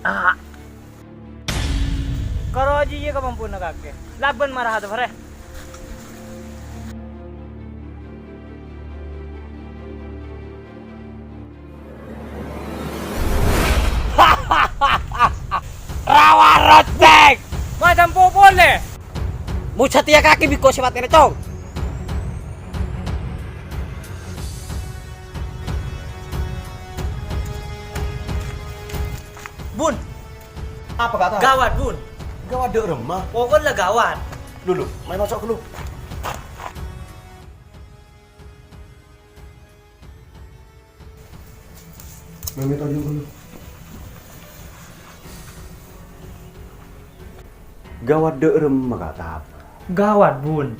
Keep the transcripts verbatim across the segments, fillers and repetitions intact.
Ah. Karo aji iyâ ka pampuna kakè. Labân mara hada fare. Rawa rotek. Macam popole. Musa tiya kaki biko sewat kene, Cong. Bun. Apa kata? Gawat, Bun. Gawat dek remah. Pokoknya gawat. Dulu, main masuk dulu. Meme tojung kono. Gawat dek remma, Kak Tap. Gawat, Bun.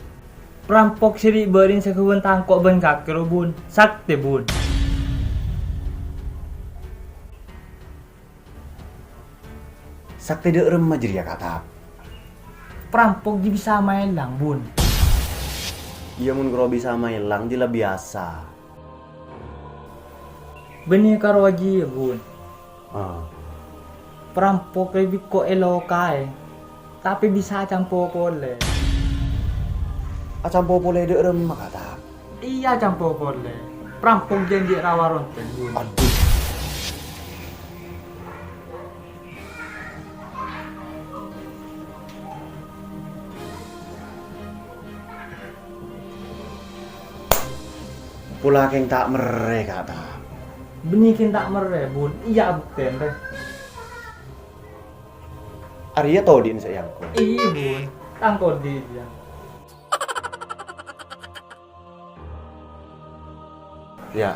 Prampok sè bi' bâreng sè ghâbây tangko' bân kakè ro, Bun. Saktè, Bun. Saktè dek remma jârèya, Kak Tap. Prampok jiyâ bisa maèlang, Bun. Iyâ, mon karo bisa maèlang, jiyâ la biyasa. Bânnè karo jiyâ, Bun. Ah. Prampok rè biko èlokaè, tapè bisa acampo polè. Acampo polè dek remma, Kak Tap? Iyâ, acampo polè. Prampok jiyâ rawa rontèng, Bun. Aduh. Pola kèng ta' merrè, Kak Tap. Bânnè kèng ta' merrè, Bun. Iyâ, abuktèn, rè. Arèya todhi'na sè èangko'? Iyâ, Bun. Tang todhi' jiyâ. Yâ.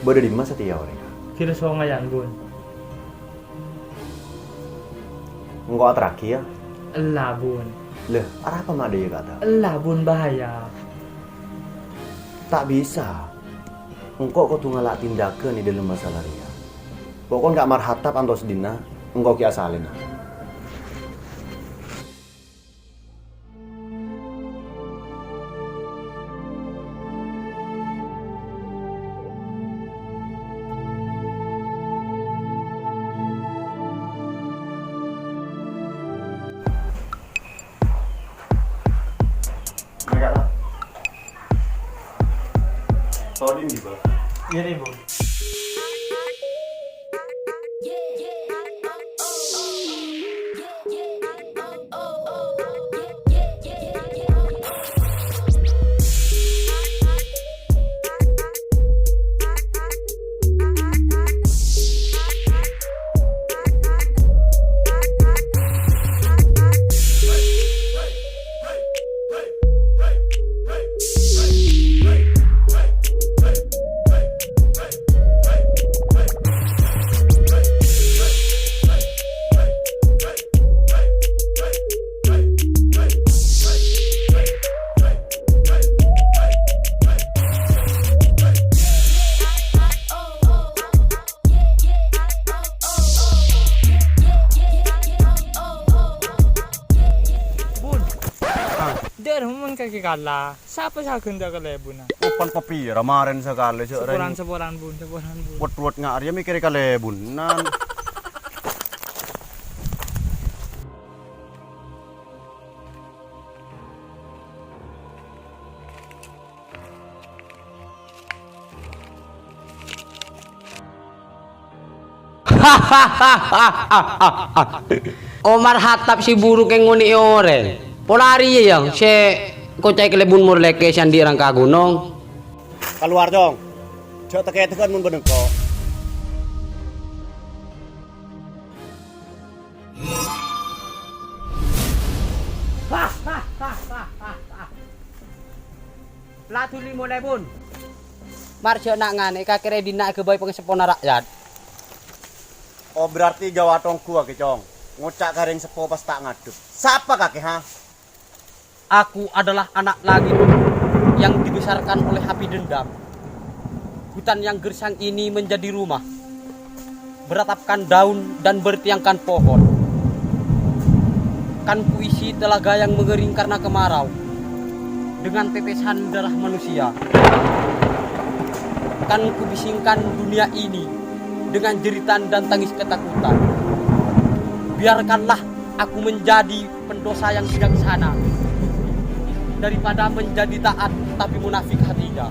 Bâdâ è dimma satèya orèngnga? Kèra songayân, Bun. Engko' aterraghi, yâ? Ella, Bun. Lè, arapa ma' dâ' iyâ, Kak Tap? Ella, Bun, bahaya. Ta' bisa. Engko' kodhu ngala' tindakan è dâlem masalah rèya. Pokon Kak Marhatap antos dinna', engko' ghi' asalèna. Enggak lah. Sorry nih, Bang. Iya nih, Bang. Bun. Ah. Dâ'remma mon kakè kala, sapa sè aghândhâ kalèbunna? Opan papèra marèn sakalè, jhâ' rèng. Saporan, saporan, Bun, saporan, Bun. Wet-wet nga' arèya mèkkèrè kalèbunan. Omar Khattab sè buru kèng ngonè'è orèng. Pola arèya, yâ, sè koca'è kalèbun morlèkè sè andi' rangka ghunong. Kalowar, Cong. Jhâ' tè-kètèghân mon bân engko'. La dhuli molè, Bun. Mar jhâ' na'-nganè' kakè rè dinna' aghâbây pangaseppona ra'yat. Oh, berarti jhâ' atongghu kakè, Cong. Ngoca' ka rèng seppo pas ta' ngadhep. Sapa kakè, ha? Aku adalah anak langit yang dibesarkan oleh api dendam. Hutan yang gersang ini menjadi rumah, beratapkan daun dan bertiangkan pohon. Kan kuisi telaga yang mengering karena kemarau dengan tetesan darah manusia. Akan kubisingkan dunia ini dengan jeritan dan tangis ketakutan. Biarkanlah aku menjadi pendosa yang bijaksana daripada menjadi taat tapi munafik hatinya.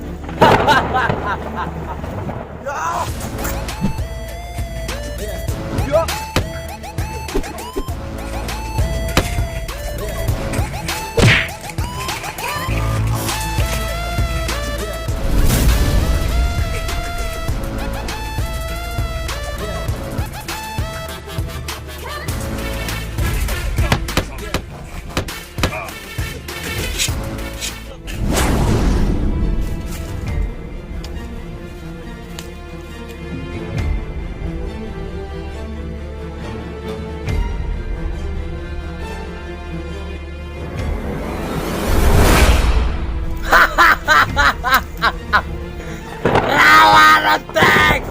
Rawa Renteng!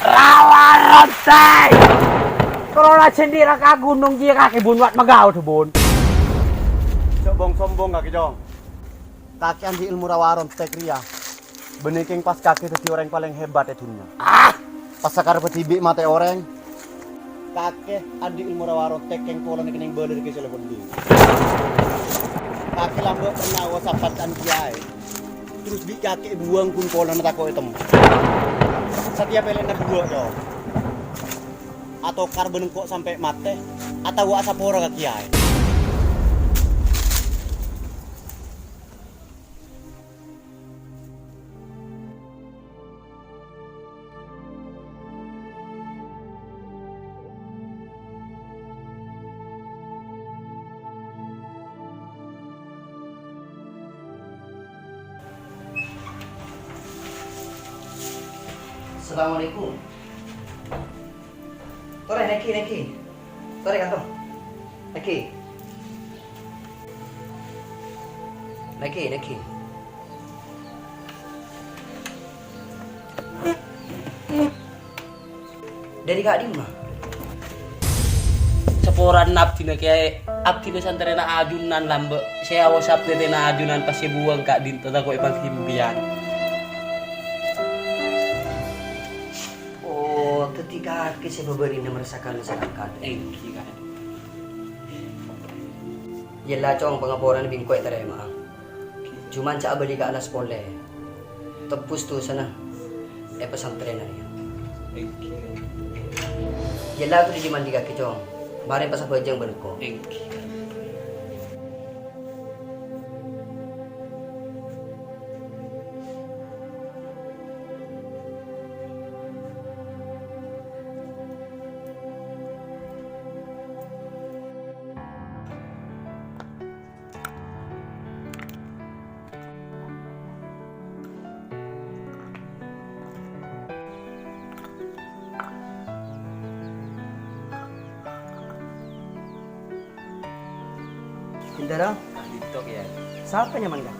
Rawa Renteng! Kalau la sendiri ka gunung dia kaki bunuat magau tuh, Bun. Cok bong sombong kaki, Cong. Kakè andi' èlmo Rawa Renteng rèya. Bânnè kèng pas kakè dhâddhi orèng palèng hebat è dhunnya. Ah! Pas sakareppa dhibi' matè orèng. Kakè andi' èlmo Rawa Renteng kèng polana kennèng bâlâ dhâggi' sè la bhendher. Kakè lambâ' pernah wosap pacca'an kèyaè. Terros bi' kakè èbuwâng ghun polana tako' ètemmo. Satèya pèlèna dhuwâ', Cong. Atokar bân engko' sampè' matè, atawa asapora ka kèyaè. Assalamualaikum. Torè, nèkè, nèkè. Torè, kantong. Nèkè. Nèkè, nèkè. Dhâri ka'dimma? Saporana abdhina kèyaè, abdhina santrèna ajunan lambâ'. Sè awos abdhina ajunan pas èbuwâng ka'dinto tako' èpanghimpèyan. Oh, dhâddhi kakè sè bâbârina merasakan masyarakat. Èngghi, Kak. Yella, Cong, pangaporana bi' engko' ètarèma'a. Coma jhâ' abâli ka alas polè. Tebbus dusana è pasantrènna rèya. Èngghi. Yella, ghâllu mandi kakè, Cong. Marè pasabhâjâng bân engko'. Èngghi. Bendara? Ka'dinto, Kèyaè. Sapa nyamana, Kak?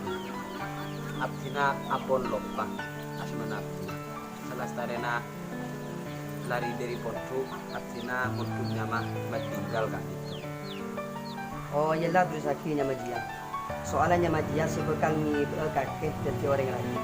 Abdhina ampon loppa asmana abdhina. Salastarèna larè dhâri pondhuk, abdhina pondhuk nyama Matinggal ka'dinto. Oh, yella, terrosaghi nyama jiyâ. Soalnya nyama jiyâ sè bhâkal ngèbâ'â kakè dhâddhi orèng rajin.